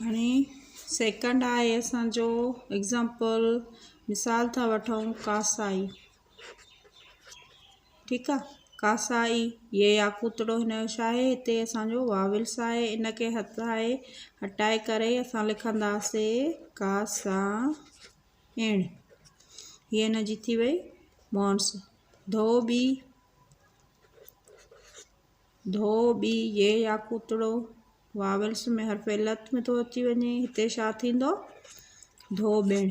هاڻي سيڪنڊ آهي اسان جو ايگزامپل مثال ٿا وٺون ڪاسائي ٺيڪ آ ڪاسائي يي ياقوتڙو هن جو ڇا آهي هتي اسان جو واولس آهي ان کي هٽائي هٽائي ڪري اسان لکنداسي ڪاسا اڻ هي هن جي ٿي وئي مونس ڌوٻي ڌو ٻي يي ياقوتڙو واولس ۾ حرف علت ۾ ٿو اچي وڃي هتي ڇا ٿيندو ڌو ٻيڻ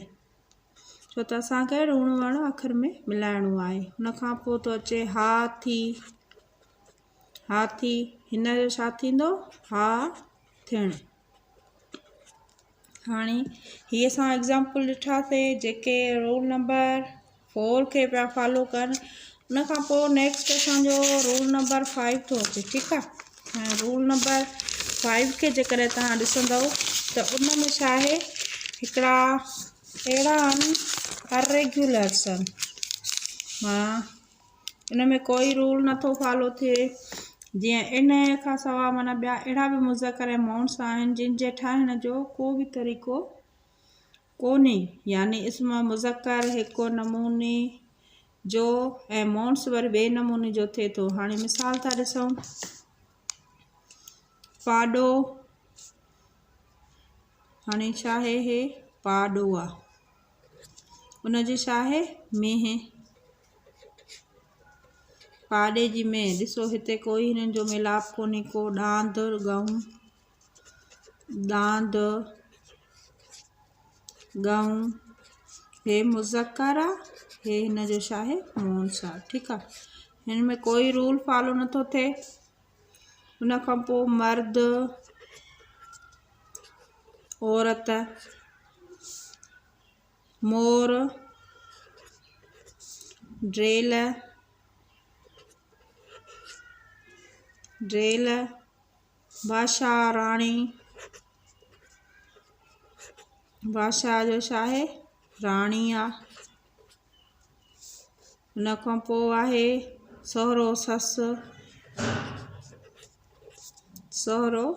ڇو ته اسان کي روڻ وڻ آخر ۾ ملائڻو آهي ان کان پوء ٿو اچي ها ٿي ها ٿي هن جو ڇا ٿيندو ها ٿيڻ هاڻي هي اسان ايگزامپل ڏٺاسي جيڪي رول نمبر فور کي پيا فالو ڪن ان کان پوء نيڪسٽ اسانجو رول نمبر فائيو ٿو اچي ٺيڪ آ ۽ رول نمبر فائيو کي جيڪڏهن توهان ڏسندو ته ان ۾ ڇا آهي هڪڙا اهڙا آهن اريگيولرس آهن مان ان ۾ ڪوئي رول نٿو فالو ٿئي جيئن ان کان سوا معنيٰ ٻيا اهڙا به مذڪر ۽ مونث آهن جن جي ٺاهڻ جو ڪو به طريقو ڪونهي يعني اسم مذڪر هڪ نموني جو ۽ مونث وري ٻئي نموني جو ٿئي ٿو هاڻي مثال ٿا ڏسون پاڏو هاڻي ڇا آهي هي پاڏو آ ان جي ڇا آهي مينهن پاڏي جي مينهن ڏسو هتي ڪوئي هنن جو ميلاپ ڪونهي ڪو ڏاند ڳئون ڏاند ڳئون هي مذڪر آ هي هن جو ڇا آهي مونث آ ٺيڪ آ هن ۾ ڪوئي رول فالو نٿو ٿئي ان کان پوء مرد عورت مور، ڊريل، ڊريل، بادشاهه راڻي، بادشاهه جو ڇا آهي راڻي آ. ان کان پوء آهي سهرو سس، سهرو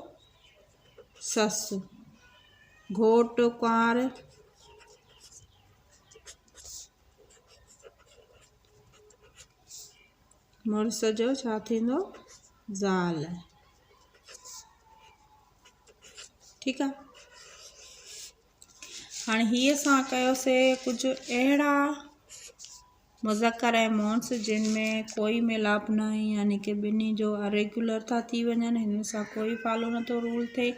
سس، گهوٽ ڪنوار، مڙس جو ڇا ٿيندو زال. ٺيڪ آ هاڻي هي اسان ڪيوسي ڪجهه اهڙا مذڪر ۽ مونث جن ۾ ڪوئي ميلاپ ناهي يعني ڪي ٻنهي جو اريگيولر ٿا ٿي وڃن هنن سان ڪوئي فالو نٿو رول ٿئي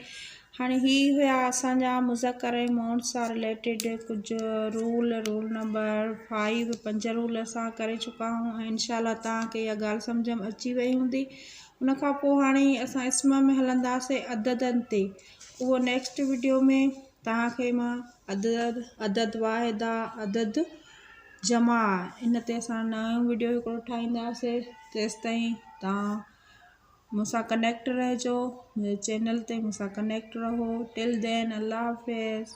هاڻي هي هيا اسان جا مذڪر ۽ مونث سان رليٽيڊ ڪجهه رول رول نمبر فائيو پنج رول اسان ڪري چڪا آهيون ۽ انشاء الله توهان کي اها ڳالهه سمجهه ۾ اچي وئي هوندي ان کان پوء هاڻي اسان اسم ۾ هلنداسي عددن تي اهو نيڪسٽ وڊيو ۾ توهان کي مان عدد عدد واحده عدد جمع ان تي اسان نيو وڊيو هڪڙو ٺاهينداسي تيستائين توهان مون سان ڪنيڪٽ رهجو منهنجي چينل تي مون سان ڪنيڪٽ رهو ٽل دين الله حافظ.